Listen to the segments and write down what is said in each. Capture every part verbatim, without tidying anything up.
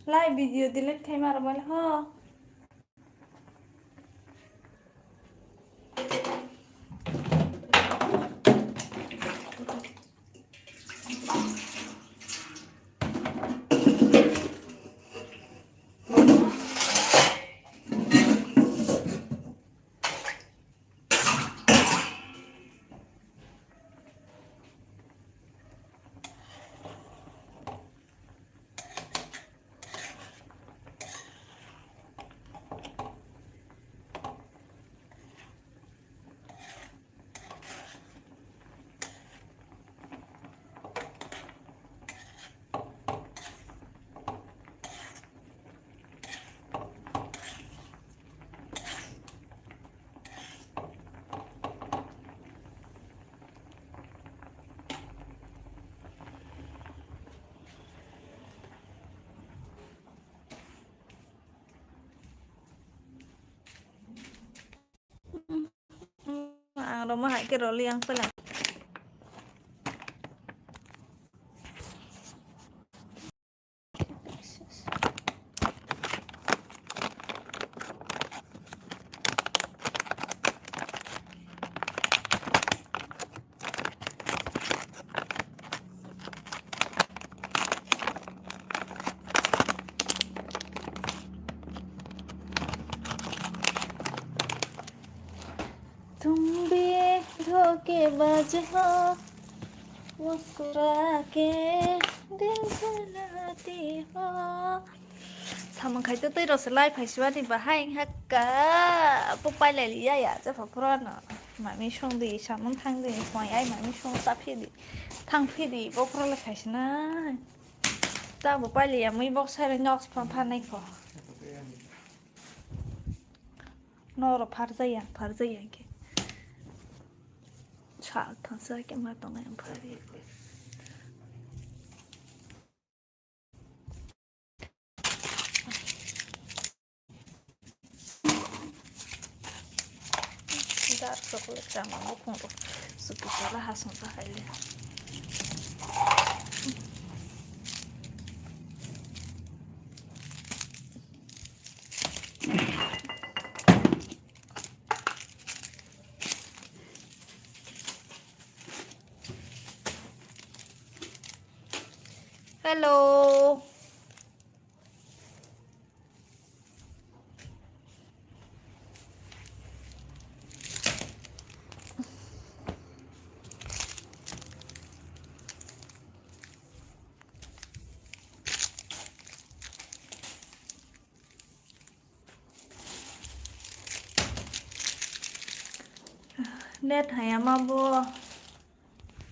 Live video delete khai ma rwmani ho. Ang roma hai ke roli ang pelang. तुम भी एक धोखेबाज हो, मुस्कुरा के दिल जलाती हो। Samung khai to twi rok se lai phai siwani bahai hakka bo pailai liya ya je pha phuru no. Mami song di samung thang di poi ai mami song ta phi di thang phi di bo phuru le khai sinai. Ta bo pailai ya mui bok sai rok nok pha pha nai kho. Noro pharjaya, pharjaya khe. Sal thangsa khe ma tongnai ang pharjaya. Dark chocolate chama bukhung rok. Suki sala hasong ta hai le. Hello. Net haya ma bo.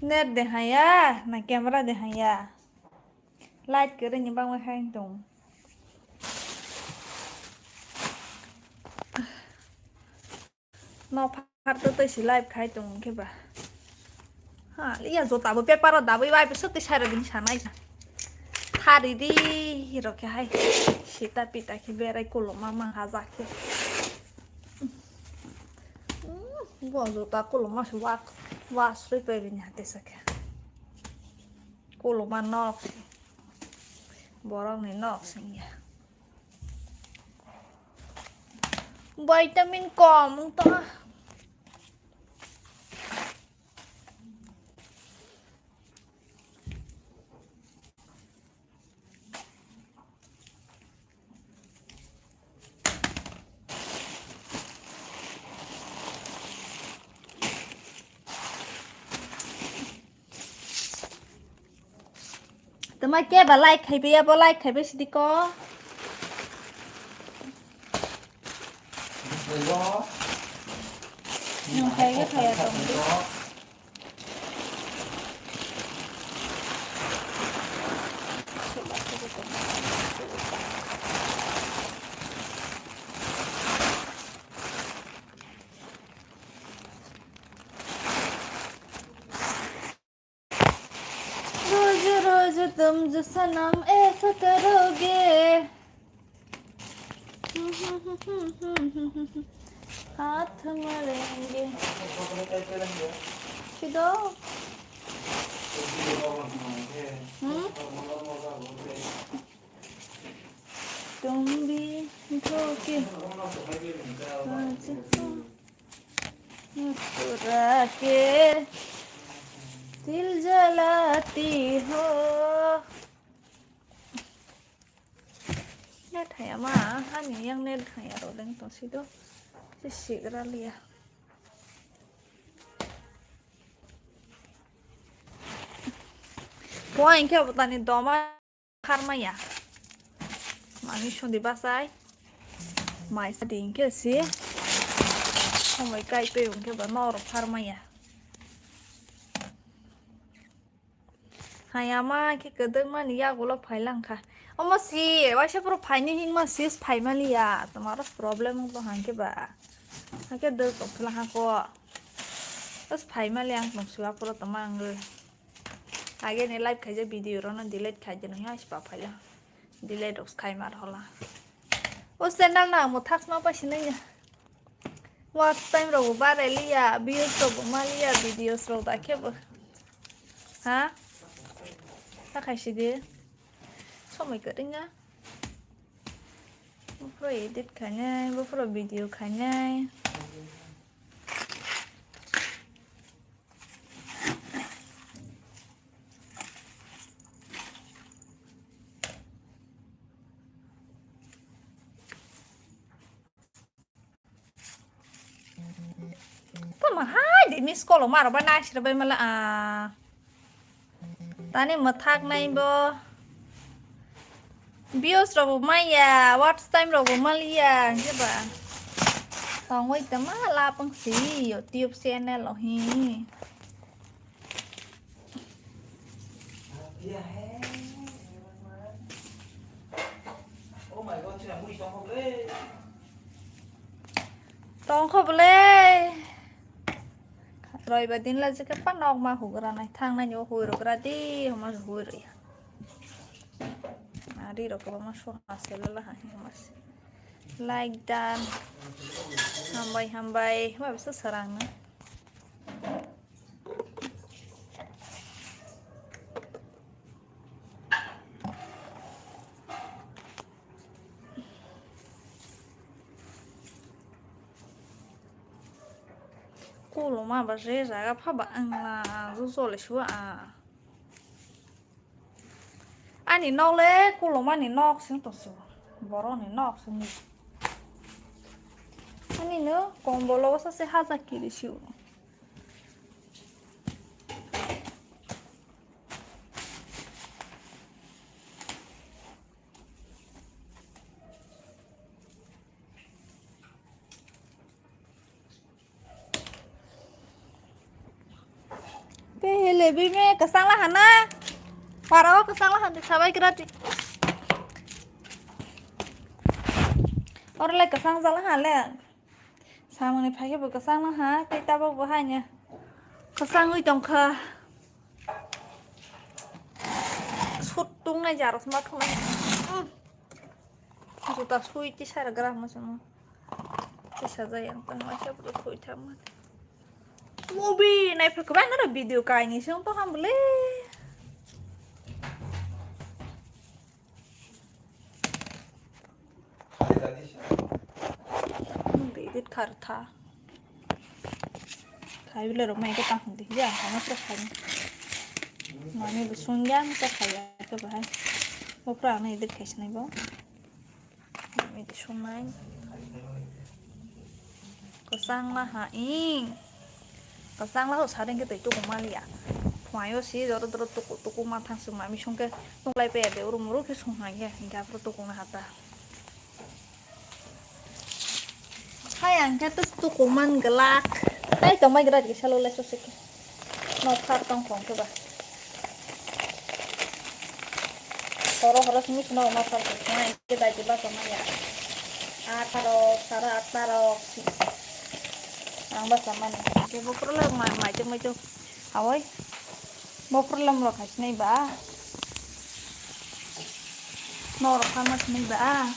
Net de haya, na camera de haya. Light kwrwi ni bagwi hai tong. No phar to twi si live khai tong khe ba. Ha, iya jota bo paper o dabwi bai bwswk twi sai rw bini sanai. Thari di rok khe hai. Sita pita khe berai koloma mang hajak khe. Bo jota koloma se wak, wa srwi pai bini hate sa khe. Koloma nok se. Borok ni nok se ya. Vitamin kom wng tong. Tama ke ba like khai ya bo like khai sidi ko. Nung khai ya khai ya tong. रोज रोज तुम जो सनम ऐसा करोगे, हाथ मलेंगे। Sido. Hmm? तुम भी धोखे बाज हो, मुस्कुरा के दिल जलाती हो। Net haya ma, hani yang net haya ro deng tong si do. Si sigra liya. Bo hinkhe bo tani doma pharmaya. Mami sundi bachai. Mai sadi hinkhe si. Somoi kai twi hinkhe bo noro pharmaya. Hayama khe kwdwkmani yagulo phailang kha. Omo si, waisa phuru phaini himma sis phaimaliya. Tomaro problem wngtong hangkhe ba. Hakhe dwk tongphla hako. Bas phaimaliya ang tong siwa phuru tongma wngwi. Ageni live khaijak video rono delete khaijak nung ya sipa phaila. Delete rok khai mar hola. O channel na mo thak ma pa sinai ya. Watch time rok bo barai liya, views rok bo ma liya, videos rok da khe bo. Ha? Ta khai si de. Somoi kwrwng ya. Buphuru edit khainai, buphuru video khainai. Tamo hai de miss call maro ba nai sira bai mala a. Tani mwthak nai bo. Views rok bo maya, watch time rok bo maliya, hingke ba. Tongwi tama lapang si YouTube channel o hi. Tongkho bole. Roibar din la jikhe pa nok ma hugra nai thang nai o hui rok gra di homa hui roi. Ari rok ma so ha se la ha homa se. Like done. Hambai hambai. Homa bisa sarang na. Koloma ba je jaga pha ba ang la jole sua a. Ani nok le kolomani nok sing to su. Boroni nok sing. Ani no kombolo sa se haja kiri siu. Te hele bime kasang la hana. Parao kasang la hande sabai krati. Orle kasang jala hale. Samani phai khe bo kwchangma ha, tei tabuk bo haino kwchangwi tongkha. Sut tungnai jaro sma thungnai. Juta sui tisa gra ma simo. Tisa jai ang tong ma khe bo sui thangma. Movie nai phai kwbang no video kaini song to ham bole. Edit khartha. Khai bile rok mai ko tang di ya, hama to khai. Mami bu sung ya, mi to khai ya ke bahai. Bo pra na edit khai sinai bo. Mami to sung nai. Kwchang la ha ing. Kwchang la ho saring ke tei tuku maliya. Phuaio si joro joro tuku tuku ma thang sung mami sung ke tuklai pe de uru muru ke sung ha ke. Hingke aphuru tuku na hata. Hai ang ke tus tuku man gelak. Tai tong mai gelak ke salo le sosik. No thar tong khong ke ba. Horo horo simi sino no thar tong khong ke dai ke ba tong ya. Atharo, sara atharo. Ang ba samani. Ke bokro le mai mai tuk mai tuk. Awoi. Bokro lam lo khai sinai ba. Norok kha ma sinai ba.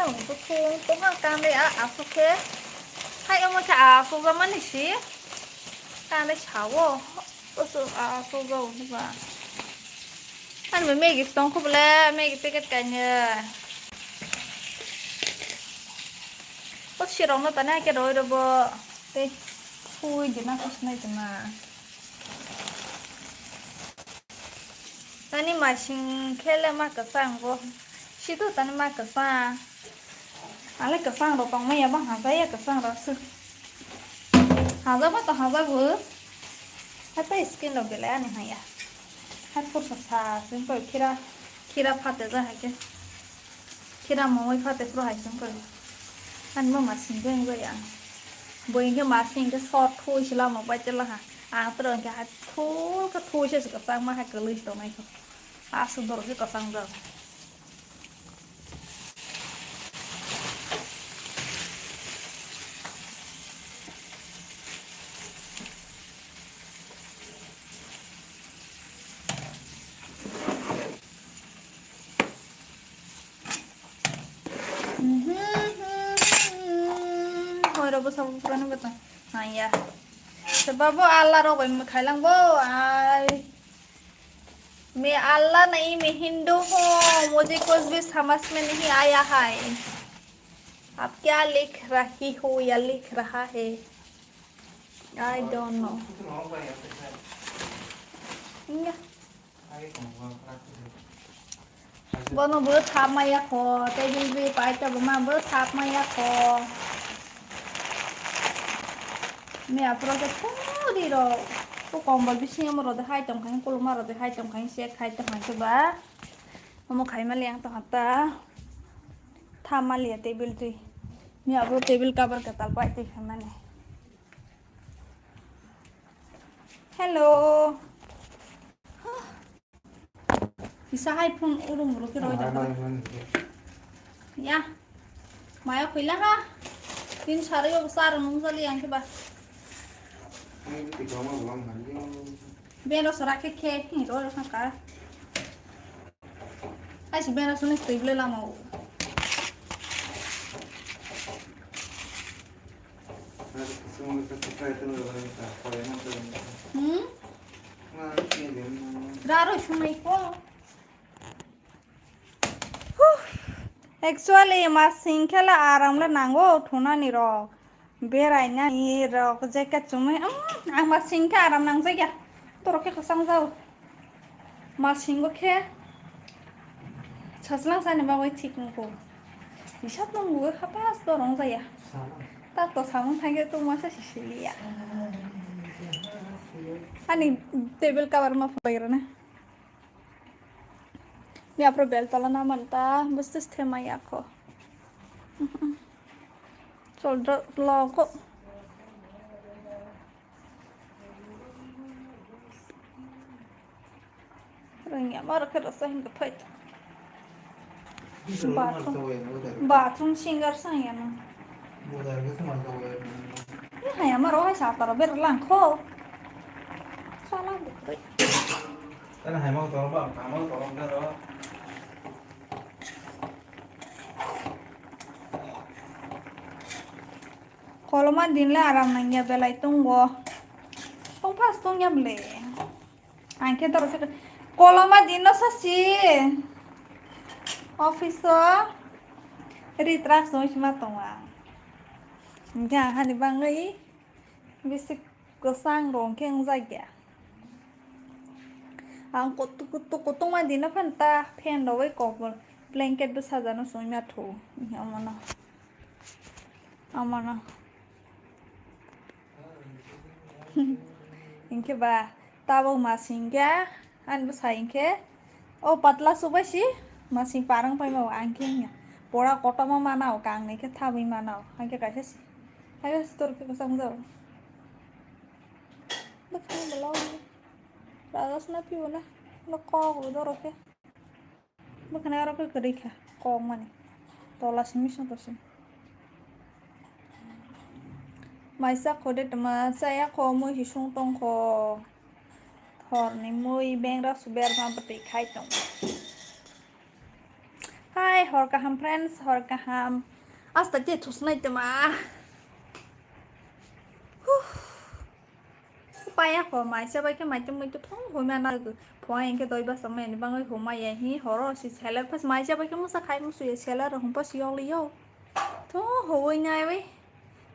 Ang bukhung tongha kanwi a aswk khe. Hai omo khe aswk jamani si. Kanwi sao. Aswk aswk jao hiba. Ani bo Maggi tong kho bole, Maggi packet kainwi. O sirokno tani hai khe roi rw bo. Tei phui dina kosnai tongma. Tani masing khe le ma kwchang bo. Sido tani ma kwchang. Ale kwchang rok tong maya bang haja ya kwchang rok se. Haja ba to haja bo. Hatai skin rok belai ani haya. Hai pursa sa se ko khira khira phate ja hai khe. Khira mongoi phate phuru hai sung koi. Ani mo masing beng bai ang. Bo hingke masing hingke sot thui se lama bai tela ha. Ang toro hingke hai thul khe thui se kwchang ma hai kwlwi se tongnai kho. Aswk doro khe kwchang jak. Hoi rok bwsa bwswk ano bwtang nangya. Seba bo Allah rok bai mwkhai lang bo ai. मैं अल्लाह नहीं, मैं हिंदू हूँ, मुझे कुछ भी समझ में नहीं आया है। आप क्या लिख रही हो या लिख रहा है? I don't know. Iya. Bono bo thap maya kho, tei bilbi pai ta bo ma bo thap maya kho. Me apro ke thori ro. Ko kombol bisingo mo rode hai tong khain, koloma rode hai tong khain, se khai tong khain ke ba. Omo khai mali ang tong ta. Thap mali ya table twi. Me apro table cover ka tal pai twi khain mani. Hello. Kisa hai phone urung urung khe roi da. Ya. Maya khuila ha. Tin sari yo sar nung jali yang khe ba. Beno sara khe khe ni roi roi ka. Hai si beno suni table lama. Hmm? Raro sunai ko. Huh. Actually, masing khe le aram le nango thunani rok. Berainani rok jacket chumui. Umm, ang masing khe aram nangjak ya. Toro khe kwchang jao. Masingo khe sajlang sani bagwi thik wngkho. Hisab nung bo hapas dorong jaya. Ta to samung thangkhe to masa sisiliya. Ani table cover ma phaigrana. Ni apro bel tola na manta, bwswk thema yakho. Chol dro logo. Rengya mar khe rasa hin ka phai. Bathroom, bathroom singer sang ya no. Ni haya maro hai sa taro ber lang kho. Sala bukre. Tara hai mau toro ba, ka mau toro ga ro. Koloma din le aram nangya belai tongo. Tong phas tong ya ble. Ang khe toro khe koloma din no sasi. Office o ritrak song sima tongo ang. Hingke ang hani bangwi bisi kwchang rong khe wngjak ya. Ang kutuk kutuk kutuk ma din no phan ta fan rogwi kok blanket bwsa jano songwi ma thu. Omono. Omono. Hinkhe ba tabuk masing khe ani bwsa hinkhe o patla chubai si masing parang paima bo ang khe hinya pora kotorma mana o kangnwi khe thabwi mana o hinkhe kaisa si hai store khe kwchang jao bwkhani bolong rajas na piyo na no kok bo doro khe. Bwkhani aro khe kwrwi kha kok mani tola simi song tosi. Mai chak kho de tma chaya kho mui si sung tong kho. Thorni mui bengra su berma bwtwi khai tong. Hai Hor kaham friends, hor kaham. Asta te thusnai tama. Huh. Paya ko mai se bai ke mai tong mai to thong hoi ma na. Phone ke doi basa mai ni bangai homa ya hi horo si seller pas mai se bai ke musa khai musu ya seller hum pas yoli yo. To hoi nai bai.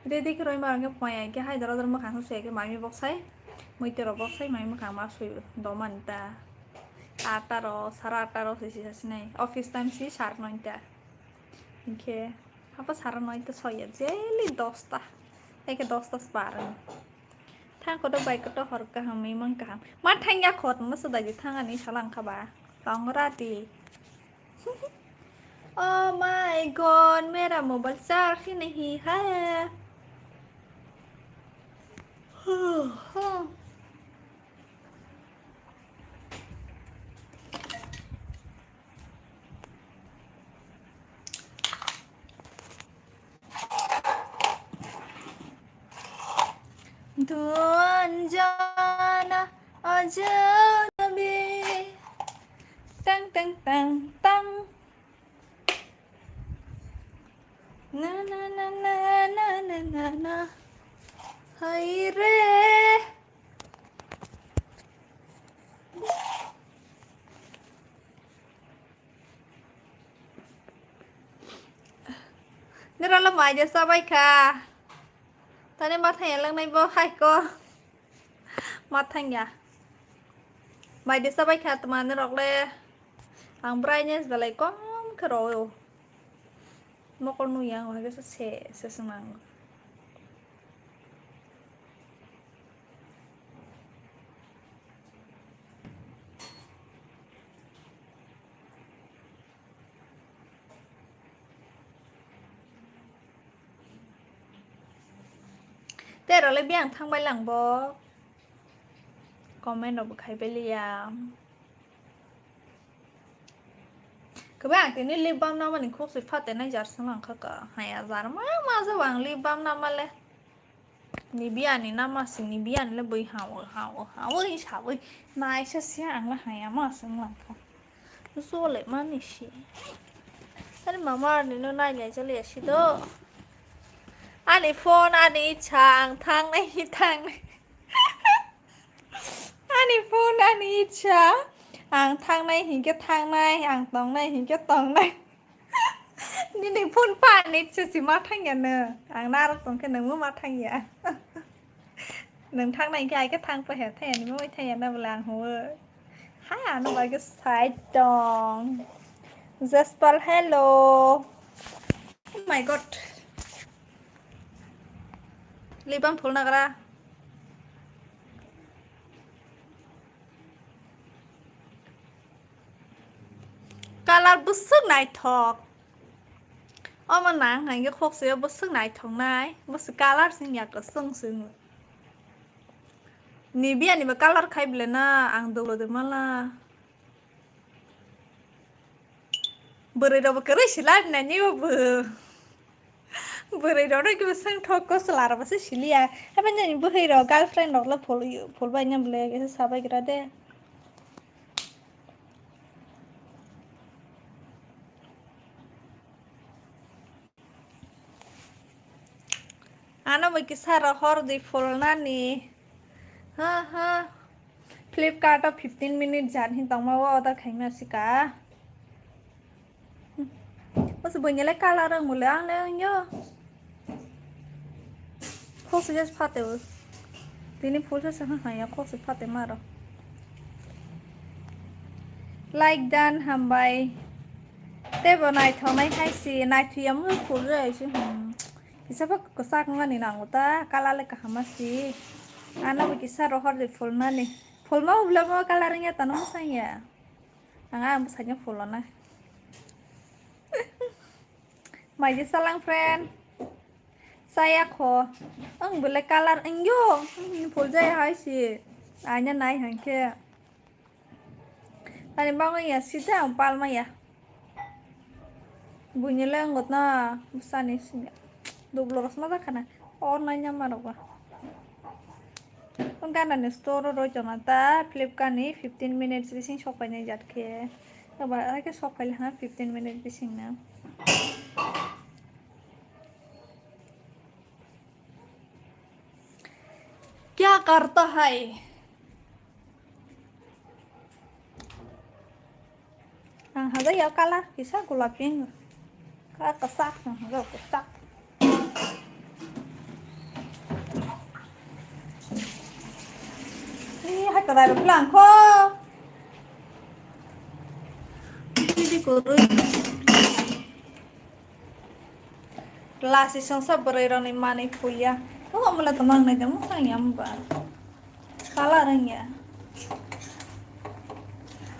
Ready khe roi ma rok khe phone ya khe hai doro doro mwkhang sui ya khe mami boksai. Mui tero boksai mami mwkhang ma sui do man ta. Atta ro sara atta ro si si sinai. Office time si sar noita. Hinkhe hapa sara noita soi ya jeli dosta. Eke dosta spar. Thang koto bai koto hor kaham mimang kaham. Ma thang ya khot ma sudai di thang ani salang kha ba. Tong rati. Oh my God, मेरा mobile charge ही नहीं है। Duan jana ajanabi. Tang, tang, tang, tang. Na, na, na, na, na, na, na, na. Hai re. Nirok le mai de sabai kha. Tani ma thang ya langnai bo hai ko. Ma thang ya. Mai de sabai kha tma nirok le. Ang brightness belai kom khe ro. Mokol nui ang hai se se se se mang. Tei rwlai biyang thangbai lang bo. Comment rok bo khai bai liya. Kwbang ang tini lip balm namani khuk sui phatenai jar song ang kha ka. Haya jar ma ma jabo ang lip balm namale. Nivea ni nama si Nivea ni le bui hawo hawo hawo hi sawi naisa se ang le haya ma song lang kha. Jole mani si. Ani mama ni no nai lai jale ya si do. Ani phone ani ichha ang thangnai hi thangnai. Ani phone ani ichha. Ang thangnai hinkhe thangnai, ang tongnai hinkhe tongnai. Nini phone pa ani ichha si ma thangya no. Ang narok tongkhe nangbo ma thangya. Nang thangnai hinkhe ai khe thang pa he thangya ni mui thangya na bwla ang huo. Hai ano bai khe side tong. Jaspal, hello. Oh my God. Lip balm phul nagra. Color bwswk naithok. Omo nang hwnkhe khoksa bwswk naithok nai. Bwswk color sing ya kwchwng sing. Nivea ni bo color khai bwle na ang dolo de mala. Bwrwi rok bo kwrwi si labi nani bo bo. Bwrwi rok no kebo swng thok ko chwla rok bo se siliya. Habai nini bwrwi rok girlfriend rok le phul phul bai na bwle kisa sabai gra de. Ano bo kisa rohor di phulnani. Ha, ha. Flipkart o fifteen minute jan hin tongma o order khaima sika. Bose buini le color ang mole ang le ang yo. Khoksa jas phate o. Tini phul sa sa ha ya khoksa phate maro. Like dan hambai. Tebo naithok nai hai si naithu ya mo phul re si. Hmm. Kisa bw kwchak wngmani nango ta, color le kaham si. Ano bo kisa rohor di phulnani. Phulma ublamo color wngya tano mwsang ya. Ang ang bwsanya phulona. Mai di salang friend. Saya kho. Ang bole color wngyo. Phul jaya hai si. Aina nai hangke. Ani bagwi ya sida ang palma ya. Buini le angot na bwsani sini. Dublo rosma jakha na. Or nai nyama rok ba. Gana ni store o roi tong na ta Flipkart ni fifteen minutes bising sok pai nai jat khe. Aba ake sok phaile ha fifteen minute bising na. Kya karta hai? Ang hajai ya kala kisa gulapi ang. Ka kasak ang hajai kasak. Ih, hai kadai ro pulang ko. Ini di kurui. Lasi songsa bwrwi rokni manwi phulia. Tongo mula tongma ang naidi mung tang ya mung ba. Kala rang ya.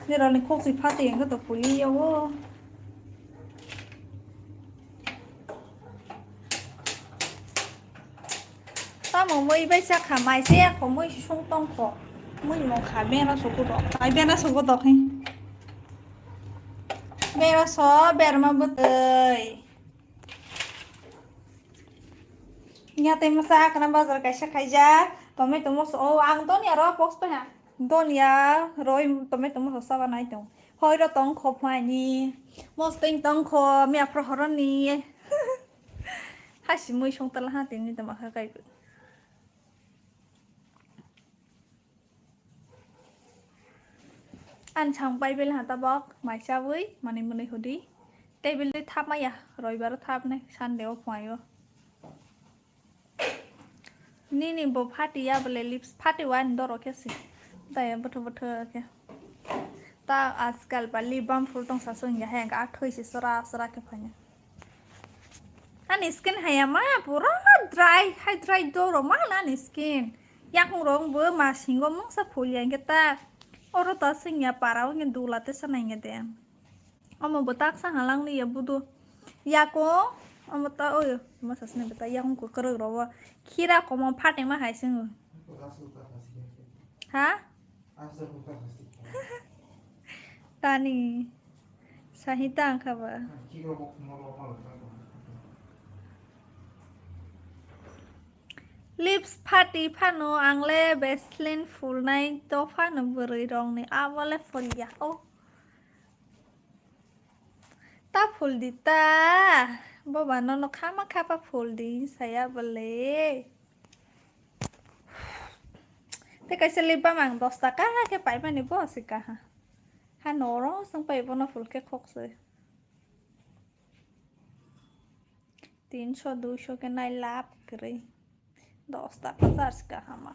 Ni rokni khok si phati yang to phuli ya wo. Tamo mui bai cha kha mai se ya kho mui sung tong kho. Mui mo kha bena suku dok. Ai bena suku dok hin. Bera so berma bwtwi. Nya tei masa kana bazar kaisa khaijak. Tomato mos o ang donya ro box pa ha. Donya roi tomato mos saba nai tong. Hoi ro tong kho phani. Mos teng tong kho mi aphro horoni. Hasi mui song tala ha tini tama kha kai. Ani samung pai bele ha tabok mai chabwi manwi mwnwi hudi. Table de thap maya roibaro thap nai Sunday o phunai o. Nini bo phati ya bole lips phati wa ni doro khe si. Dai bwtho bwtho khe. Ta ajkal ba lip balm phul tong sa song ya he ga thoi si sora sora khe phanya. Ani skin haya ma pura dry, hai dry doro ma ani skin. Yakung rong bo ma singo mungsa phulia hingke ta. Oro ta singya para o hingke dula te sana hingke de. Omo bo tak sa halang ni ya budu. Yako, omo ta oyo, ma sa sini beta yakung ko kwrwk rogo. Khira komo phatima hai singo. Ha? Tani. Sahita ang kha ba. Lips phati phano ang le Vaseline phulnai to phano bwrwi rokni abo le phulya o. Ta phul di ta. Boba nono khama khapa phul di saya bole. Te kaisa lip balm ang dos taka khe paimani bo se kaha. Ha norok song pai bono phul khe khokse. Tinso duiso khe nai lab kwrwi. Dos taka charge kahama.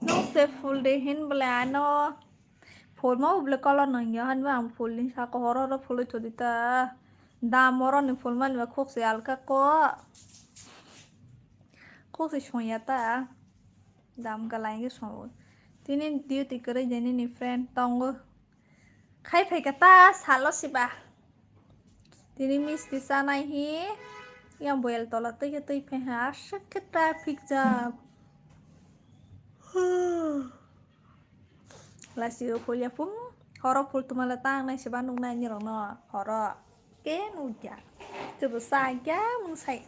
Nung se phul de hin bole ano phul ma bole color nang ya han ba ang phul ni saka horo horo phulwi thodi ta dam oro ni phul mani ba khok se alka ko khok se sonya ta dam galai ge songo tini duty kwrwi de nini friend tongo. Khai phaikha ta salo siba. Tini misti chanai hi. Yang boyel tola twi khe twi phaiha aswk khe traffic jam. Lasi o phulya phung horo phul tumala tang nai siba nuknai nirokno horo. Ke nukya. Chubu sakya mung sai.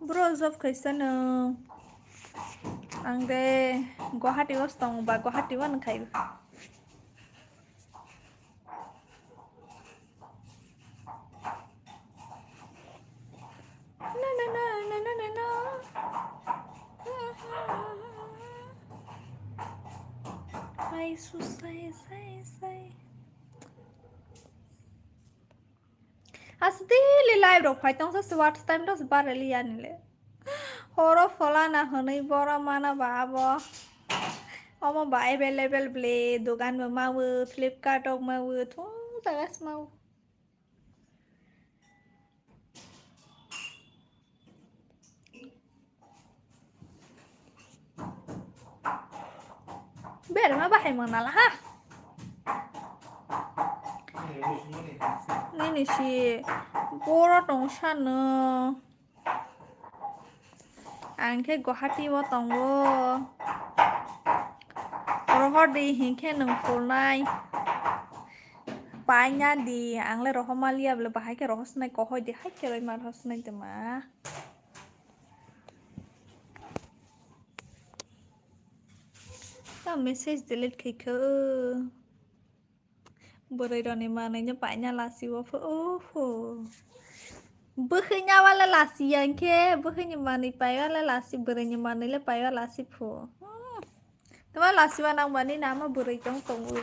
Bro, job khaisa nwng? Ang de Guwahati o tongo ba, Guwahati o nang khai. Na, na, na. Ai, su, sai, sai, sai. As daily life rok phai tong sa, watch time rok se bareli yani le. Horo pholana hwnwi boro mana ba abo. Omo ba available ble, dogan bo mawo, Flipkart rok mawo, thung jaga se mawo. Berma bahai mwnala ha. Nini si boro tong sano. Ang khe Guwahati o tongo. Rohor di hinkhe nwng phulnai. Paina di, ang le rohor maliya bole bahai khe rohor swnai, kohoi di hai khe roi ma rohor swnai de ma. Ta message delete khai khe. Bwrwi rokni manwi no paina lasi o pho, oho. Bwkhwini wale lasi ya hinkhe, bwkhwini manwi pai wale lasi, bwrwini manwi le pai wale lasi pho. Hmm. Tama lasi ma nang mani nama bwrwi tong tongo.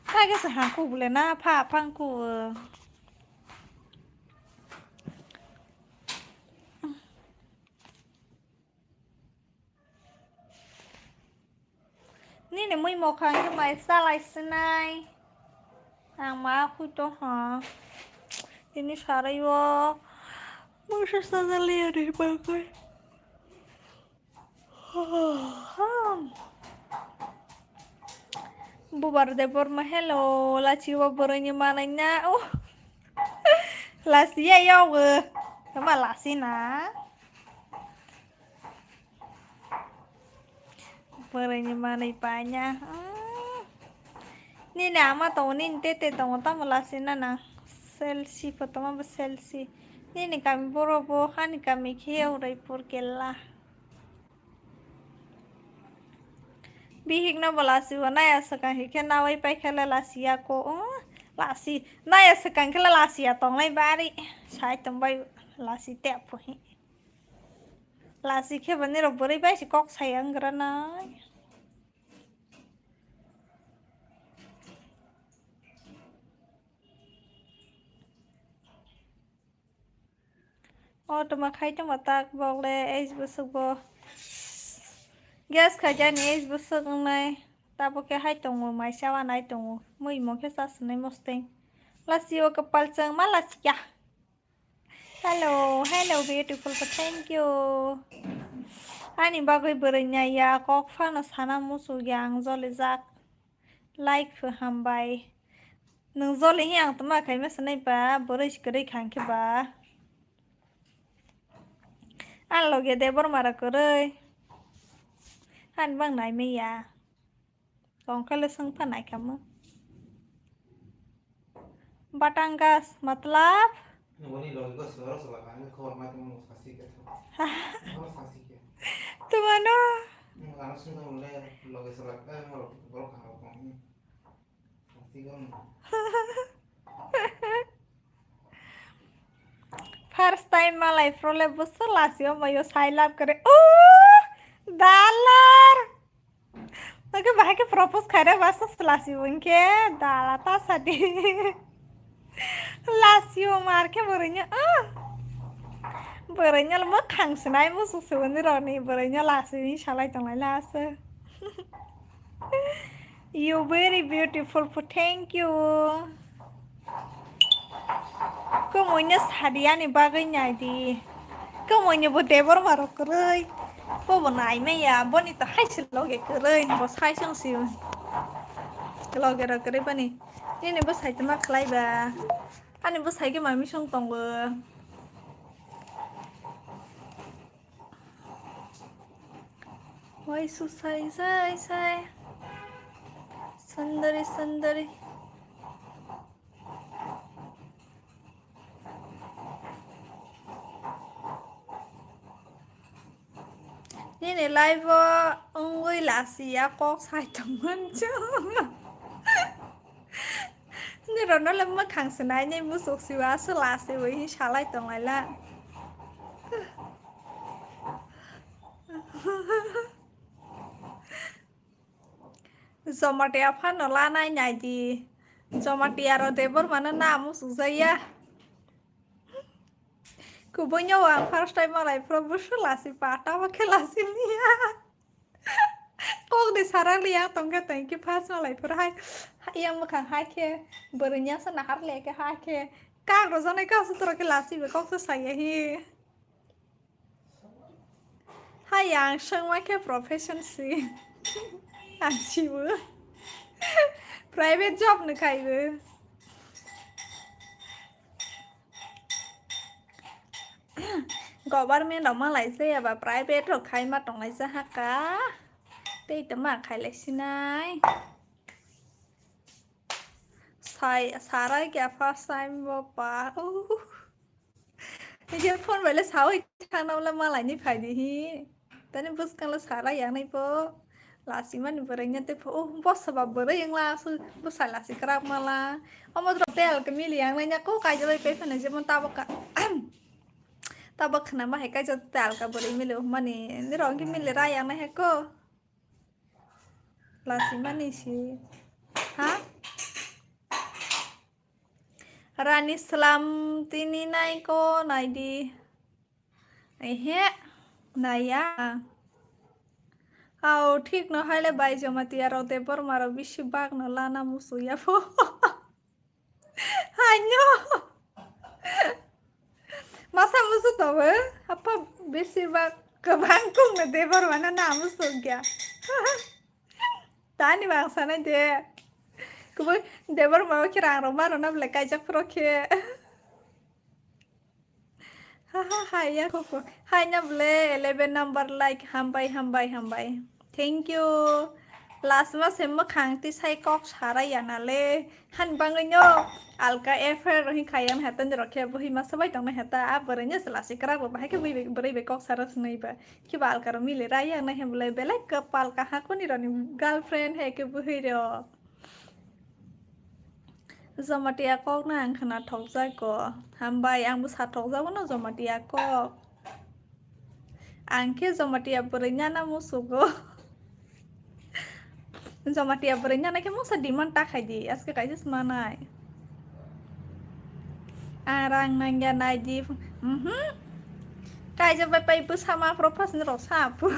Kage se hangku bole na pha phang ku. Nini mui mokha hwnkhe mai chalai sinai. Ang ma khui tongha. Tini sarai o. Mui se sajali ya ri bagwi. Bubar de borma hello. Lachi o boroni manai na. Oh. Lasi ya yogo. Kama lasi na. Bwrwini manwi paina. Mm. Nini ama tongo, nini tete tongo, tamo lasi nana. Selsi, kotoma bo selsi. Nini kami borok bo, hani kami khe Udaipur kela. Bihik no bo lasi bo, naya swkang hikhe nawai paikha le lasi ya ko. Mm, lasi, naya swkang khe le lasi ya tongnai bari. Sai tongbai lasi te apho hi. Lasi khe bo nirok bwrwi bai se kok sai wngranai. O toma khai tongma tak bok le age bwswk bo. Gas khai jani age bwswk wngnai. Tabuk khe hai tongo, mai chawa nai tongo. Mui mo khe cha swnai mosteng. Lasi o kwpal chwng ma lasi ya. Hello, hello, beautiful, thank you. Ani bagwi bwrwi naiya, kok phano sana muchuk ya, ang jolijak. Like pho hambai. Nwng joli hi ang tama khaima sanai ba, bwrwi kwrwi khang khe ba. Ang loge de borma rok kwrwi. Ani bang nai maya. Tongkha le swngpha naikha mo. Batangas matlab? Nungoni logi ko soro sala kani khobor mai tongmo sasi khe. Mo sasi khe. Tumano? Nung ano sungkha mole logi sala khe mo borok kha rok tong. Sasi ko. First time malai pro le busu lasi o mayo sai lab kare. Oh, dalar. Oke, bahai ke propose khaira basa selasi wngke dala ta sadi. Lasi o mar ke borenya, ah. Borenya mo khang sinai mo su su ni roni borenya lasi ni salai tonglai lasi. You very beautiful, thank you. Kwmwino sadi ani bagwi nai di. Kwmwino bo Debbarma rok kwrwi. Bo bo nai maya, boni to hai se loge kwrwi, bo sai song si. Loge rok kwrwi bani. Nini bo sai tama khlai ba. Ani bo sai ke mami song tongo. Wai su sai sai sai. Sundari sundari. Nini live o wngwi lasi ya kok sai tongmani chwng. Nirokno le mwkhang swnai nai muchuk siwa aswk lasi wi salai tonglaila. Jamatia phano lanai nai di. Jamatia ro Debbarma no na muchuk jaya. Kubuino ang first time malai pro busu lasi pata o khe lasi liya. Kok de sarak liya tongkhe thank you first malai pro hai. Yang mwkhang hai khe bwrwi nyasa nahar le khe hai khe kak rw janai kha sutro khe lasi be kok se saya hi. Hai ang sengma khe profession si. Ang sibo. Private job no khaibo. Government rok ma lai jaya ba, private rok khai ma tonglai jahaka. Tei tama khai lai sinai. Sai, sarai kya first time bo pa. Uh. Nijor phone bai le sawi thangna wala malai ni phai di hi. Tani bwskang le sarai yang nai bo. Lasi mani bwrwi nya te pho. Oh, bosa ba bwrwi yang la su bwsa lasi kwrak mala. Omo drop te alka mili yang nai nya ko kai jolai pe phana jemon tabok ka. Tabok khna ma hai kai jot te alka bwrwi mili mani. Ni rong ki mili ra yang nai he ko. Lasi mani si. Ha? Rani slam tini nai ko nai di. Ehe, naiya. Au, thik no hai le bai Jamatia rok Debbarma rok bisi bak no lana musu ya pho. Haino. Masa musu tobo. Apa bisi bak kwbang kung no Debbarma no na musu ya. Tani bang sanai de. Kubui Debbarma o khe rang rok ma rok na bwle kaijak phuru khe. Ha ha ha ya koko. Hai na bwle eleven number like hambai hambai hambai. Thank you. Last ma se mwkhang tisai kok sarai ya na le. Han bangwi no alka affair rohi khayang hata ni rokhe buhi masa bai tong na hata a bwrwi no se lasi kwrak bo bahai khe bui bwrwi bai kok sara swnai ba. Kiba alka ro mili rai ya na hem bwle belai kwpal kahakuni roni girlfriend hai khe buhi ro. Jamatia kok no ang khna thokjak ko. Hambai, ang bwsa thokjago no Jamatia kok. Ang khe Jamatia bwrwi nyana musugo. Jamatia bwrwi nyana khe mungsa demand ta khai di. Aske kaisa smanai. Ang rang nangya nai di. Mhm. Kaisa bai pai bwsa ma phuru phas ni rok sa phu.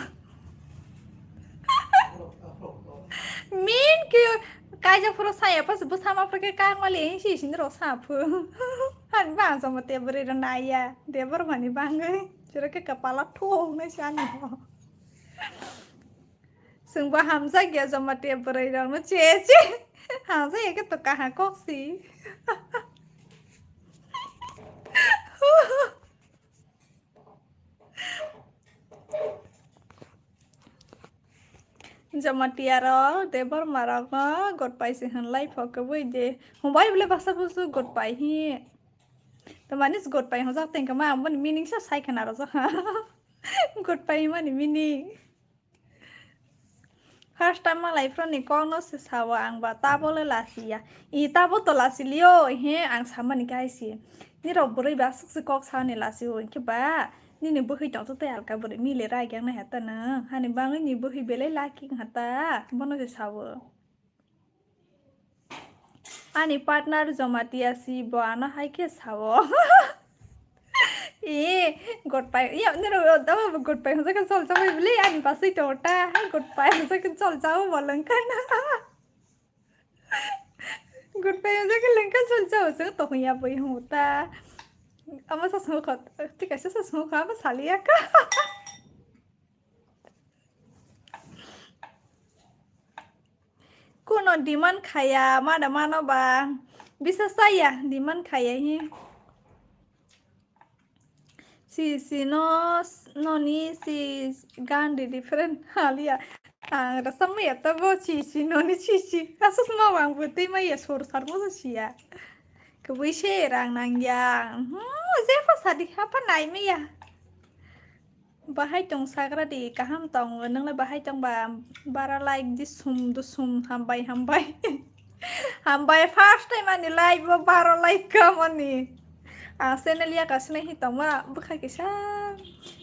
Min ke kaisa phuru saya pas bwsa ma phuru ke kang mali hin si sin rok sa phu. Han ba Jamatia bwrwi ro naya. Debbarma ni bangwi. Chiro ke kapala thok nai sani ho. Chwngbo hamjak ya Jamatia bwrwi rok no che che. Hamjak ya khe to kaha kok si. Jamatia rok, Debbarma rok no god pai se hwn lai pho kwbui de. Hwn bai bwle baksa busu god pai hi. Tamani god pai hwnjak teng kama, ang boni meaning sa sai khna rwjak ha. God pai mani meaning. First time malai phroni kok no se sao ang ba tabo le lasi ya. I tabo to lasi liyo he ang samani kai si. Ni rok bwrwi ba aswk se kok sao ni lasi o hinkhe ba nini bwhwi tong to tei alka bwrwi mile rai yang nai hata nang. Hani bangwi ni bwhwi belai laki hata bono se sao. Ani partner Jamatia si bo ano hai khe sao. E, god pai, ya, nero, dama bo god pai hwnjak khe chol chabai bwle, ani pasai tongo ta, hai god pai hwnjak khe chol chao bo lwng kha na. God pai hwnjak khe lwng kha chol chao, chwng tong ya bui hwn ta. Ama sa swngo kha, thik kaisa sa swngo kha, ama saliya kha. Kuno demand khaya, mada mano ba. Bisa saya demand khaya hi. Si, si, no, no, ni, si, gan di different. Halia. Ang rasa maya tabo, si, si, no, ni, si, si. Asus ma wang buti maya sur sar mo si ya. Kebui se rang nang ya. Hmm, jepa sadi apa nai maya. Bahai tong sagra di, kaham tong, nwngle bahai tong ba, bara like di sum du sum, hambai, hambai. Hambai, first time ani life bo baro like kamani. Ang channel ya kasne hi tongma, bwkha kisa,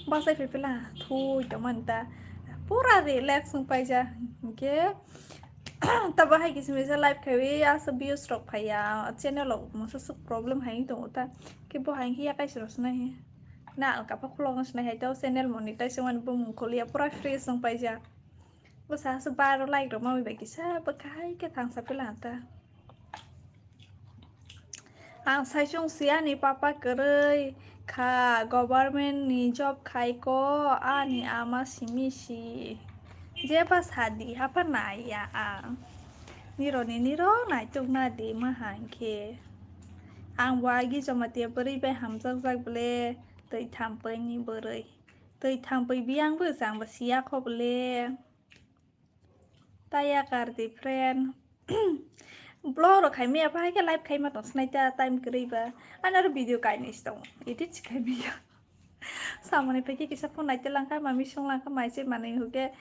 basai phi pila, thui tongmani ta. Pura relax wng paija, hwnkhe, ta bahai kisa misa live khaiwi, asa views rok phaiya, channel rok masa swk problem hai wng tongo ta. Khe bo hai wngkhe ya kaisa rok swnai he. Na alka pha khulok no sinai hai to channel monetize wngmani bo mung kholiya pura fresh wng paijak. Bwsa se baro like rok ma bai kisa bwkhai khe thangsa pila ta. Ang sai chwng si ani papa kwrwi kha government ni job khai ko ani ama simi si. Jeba sadi hapha nai ya ang. Nironi niro naituk na di ma hai khe. Ang bo agi Jamatia bwrwi bai hamjakjak bwle. Twi thampui ni bwrwi. Twi thampui biyang bo chang bo siya kho bole. Taya kar di friend. Vlog rok khai maya, bahai khe live khai ma tong sinai ta, time kwrwi ba. Ani oro video kainwi si tongo. Edit si khai maya. Samani phaikhe kisa phone naite langkha, mami song langkha, mai se manwi hwnkhe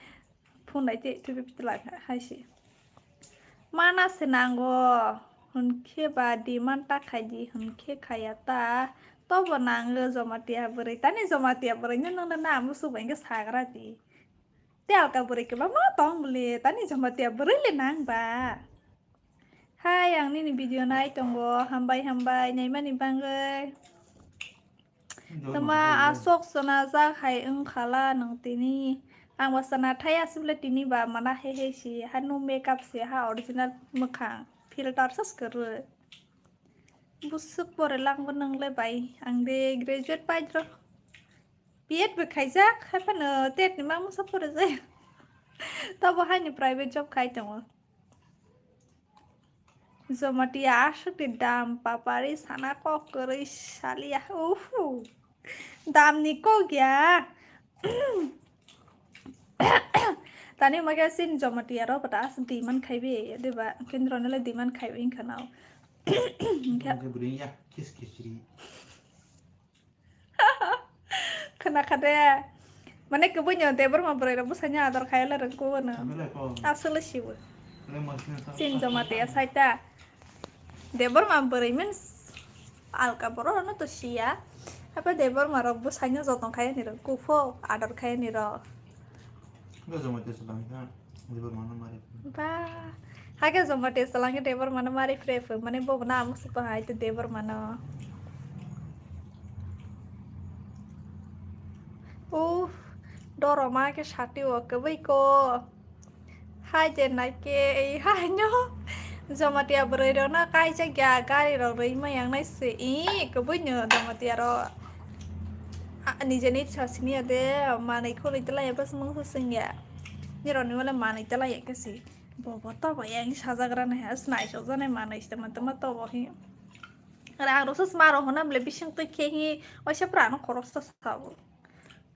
phone naite thwibi piti langkha hai se. Mana se nango, hwnkhe ba demand ta khai di, hwnkhe khaya ta. Tobo nango Jamatia bwrwi. Tani Jamatia bwrwi no nang na musu bai khe sagra di. Te alka bwrwi kwbangma tong bole, tani Jamatia bwrwi le nang ba. Hai, ang nini video nai tongo, hambai hambai naimani bangwi. Tama asok sana jak hai wngkhala nang tini. Ang bo sana thai aswk le tini ba mana he he si, ha no makeup si, ha original mwkhang filter sas kwrwi. Busuk pore langbo nang le bai, ang de graduate pai dro. B Ed bo khaijak, hai phano tet ni ma musa pore jaya. Tobo hai ni private job khai tongo. Jamatia aswk ni dam, papari sana kok kwrwi salia. Uhu. Dam ni kok ya. Tani ma khe sin Jamatia ro bata aswk demand khai bi, diba kendro no le demand khai bi wngkha nao. Hwnkhe bwrwi ya, kis kisri. Khwna kha de. Mane kwbui no Debbarma bwrwi rok bwsai ni ador khai le rwng kubo no. Aswk le sibo. Sin Jamatia saita. Debbarma bwrwi means alka borok no to siya. Apa Debbarma rok bwsai no jotong khai ni rwng kufo ador khai ni rok. Hwnkhe Jamatia swlangkha Debbarmano mari phuru. Ba, hakhe Jamatia swlangkhe Debbarmano mari phre phung, mane bobo na amuk sukha hai to Debbarmano. Uff, doroma khe sati o kwbui ko. Hai je nai khe, ei hai no. Jamatia bwrwi rok no kaijak ya, gari rok rwi ma yang nai se. Ih, kwbui no Jamatia rok. Ah, nijeni sasini ya de, manwi khulwi tala ya, bas mung sasing ya. Nirok ni wale manwi tala ya kasi. Bobo tobo ya, ini sajagra nai ha, snai sokja nai manwi sitama tama tobo hi. Rang rok sas maro hona mle bising twi khe hi, oisa pra no khoroksa sabo.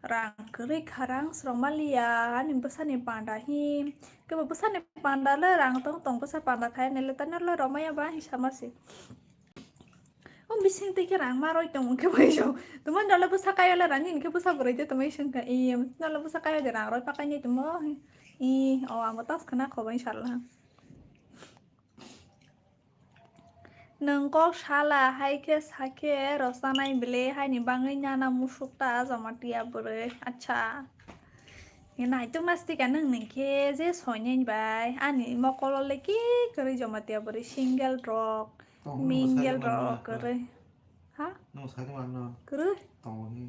Rang kwrwi kha, rang srok maliya, ani bwsani panda hi. Kebo bwsani panda le rang tong tong, bwsa panda khai ni le tani le romaya ba hi sama se. O bising twi khe rang ma roi tong khe bai jo. Tuma dole bwsa kayo le rang ni khe bwsa bwrwi de tuma ising kha. Iya, dole bwsa kayo de rang roi pakai ni tuma. I, o amo tas khna kho bai sala. Nwng kok sala hai khe sakhe rwchanai bwle haini bagwi nana musuk ta Jamatia bwrwi. Acha. Naituk nastika nwng nung khe je soinai bai ani mokolo le ki kwrwi Jamatia bwrwi single rok, mingle rok kwrwi. Ha? Nwng sakhe manno. Kwrwi? Tongo hi.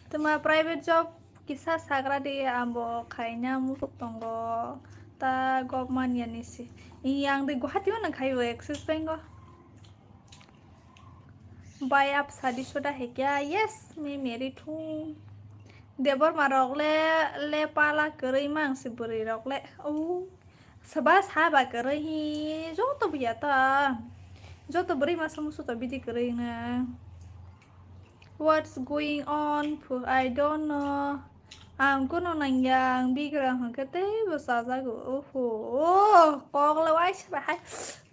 Tuma private job kisa sagra di, abo khaina musuk tongo. Ta government yani si. Yang de Guwahati o nang khai o Axis Bank o. Bai ap sadi suda hai kya? Yes, me married hu. Debor ma rok le, le pala kwrwi mang si bwrwi rok le. Oh. Soba saba kwrwi hi joto buya ta. Joto bwrwi masa musu to bidi kwrwi na. What's going on? Phu-, I don't know. Ang kuno nangya, ang bigra hwnkhe teibo chajago. Oho, kok le waisa bahai.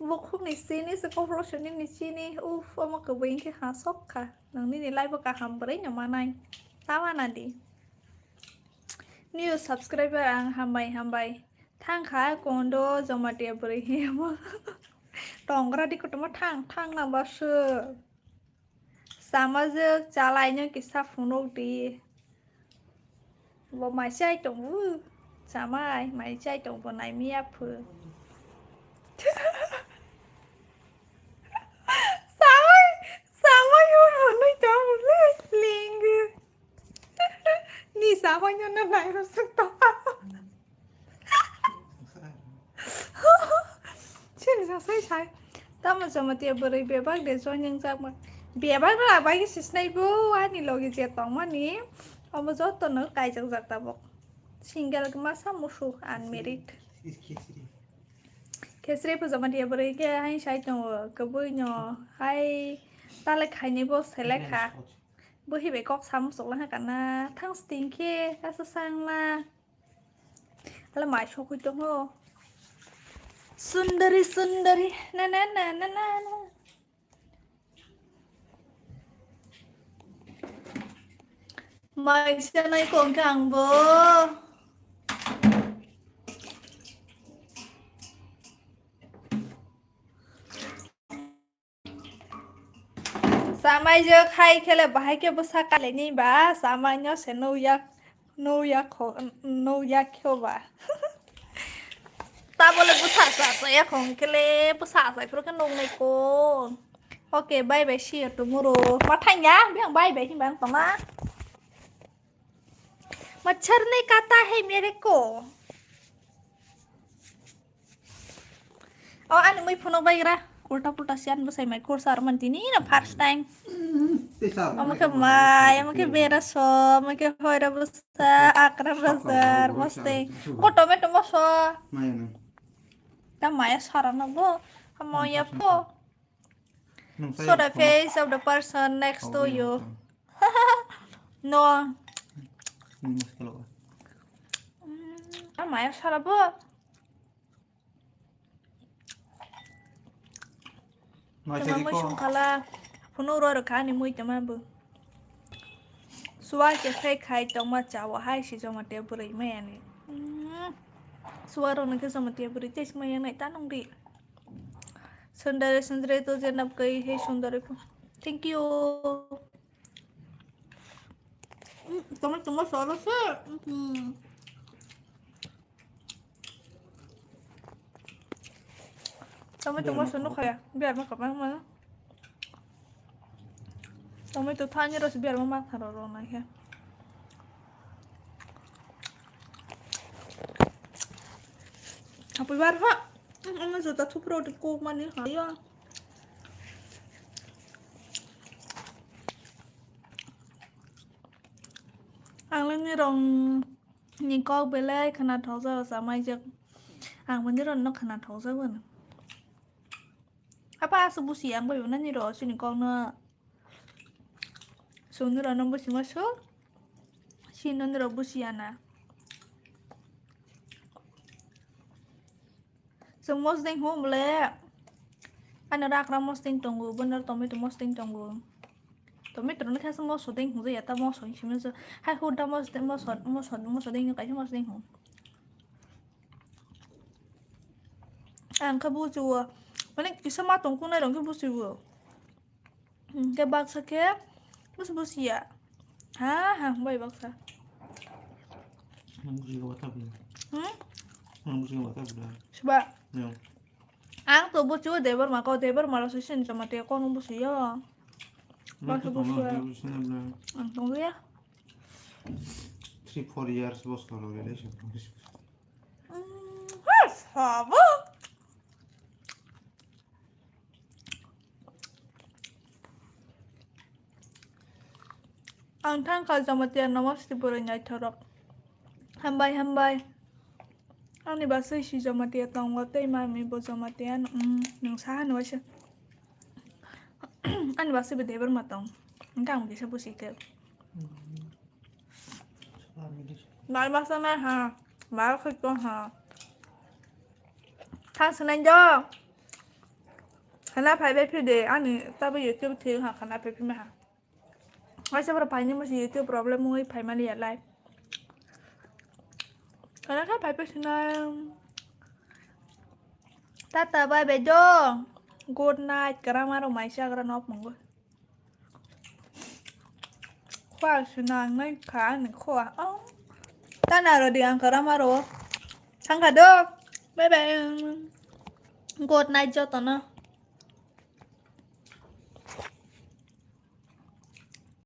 Bukhuk ni sini se, kok rosoni ni sini. Uff, omo kwbwi hwnkhe ha sok kha. Nang nini life o kaham bwrwi no manai. Tawana di. New subscriber ang hambai hambai. Thang kha kondo Jamatia bwrwi himo. Tongra di kotorma thang thang na basu. Samajwk chalai no kisa phunuk di. Bo mai chai tongo. Chamai mai chai tongo nai miya phu. Samai samai yo monai tongo le lingu. Ni samai no no nai ro suk to. Chini sa sai sai. Tamo Jamatia bwrwi bebak de joining jakma. Bebak no abai khe sisnai bo ani logi je tongmani. Omo joto no kaijak jak tabok. Single masa musu unmarried. Khesri phu Jamatia bwrwi khe hai sai tongo kwbwi no hai Tale khaini bo selekha. Bo hibai kok sam sok lang kana. Thanks tingkhe kasa sangla. Ala mai sokoi tongo. Sundari, sundari, na, na, na. Mai sanai kong kang bo. Samai je khai khele bahai khe bwsa kalaini ba, samai no se nukya, nukya kho, nukya kho ba. Tabole bwsa sa sa ya khong khele bwsa sa phuru khe nuknai ko. Okay, bye bye, see you tomorrow. Ma thangya, biyang bye bye himba ang tongma. Machhar nahi kahta hai mere ko. O ani mui phunuk baigra. Ulta pulta siyan bwsai mai kursa ar man tini na first time. Omo khe mai, omo khe bera so, omo khe hoira bwsa, akra bwsa, mosteng. Ko tomato moso. Ta maya sara no bo. Maya po. Show the face of the person next to you. No. Maya sara bo. Tama mui sungkhala phunuk rw rwkha ani mui tama bo. Suwa khe phai khai tongma chawo hai si Jamatia bwrwi maya ni. Suwa rw nokhe Jamatia bwrwi tei si maya nai ta nung ri. Sundari sundari to jenap kai he sundari phu. Thank you. Tama tama sara se. Tomato moso nukha ya, biyar ma kwbangma. Tomato thani rw se biyar ma makha rw rw nai khe. Happy bar ha. Ano jota thupro de kok mani ha ya. Ang ni rong ni kok belai khwnathokjak, chamaijak. Ang bo nirok no khwnathokjak bo no. Apa aswk busi ang bai bo nani rok chini kok no. Chwng nirok no busi ma su. Chini nirok busi ya na. Chwng mosdeng hwn bole. Ano rakra mosdeng tongo, bono tomato mosdeng tongo. Tomato no khe moso deng hwnjak ya, ta moso hinwi simi se. Hai hwn ta moso, moso, moso, moso deng kaisa moso deng hwn. Ang khe bujiwo. Mane kisa ma tong kunai rok khe bujiwo. Hwnkhe baksa khe bus bus ya. Ha ha bai baksa. Ang bujiwo ta bwla. Hmm? Ang bujiwo ta bwla. Siba. Yo. Ang to bujiwo Debbarma ko, Debbarma rok se sin Jamatia ko no bujiyo. Baksa bujiwo. Ang tong ya. Three four years bosor relationship. Hmm, ha sabo. Ang thangkha Jamatia, namaste bwrwi naithorok. Hambai, hambai. Ani basui si Jamatia tongo, tei mami bo Jamatia, mm, nwng saha no waisa. Ani basui bo Debbarma tong. Hwnkhe ang bisa busi khe. Mal masa na ha. Mal khoi ko ha. Thang sanai do. Khana phai bai phi de, ani ta bai YouTube thik ha, khana phai phi ma ha. Waisa boro phai ni musi YouTube problem wngwi phai mani ya lai. Khana kha phai phi sinai. Tata bye bye do. Good night, grandma rok mai chagra nok mungwi. Khua swnang nai kha ani khua. Oh. Tana rw di ang kwrama rw. Thangkha do. Bye bye. Good night jotono.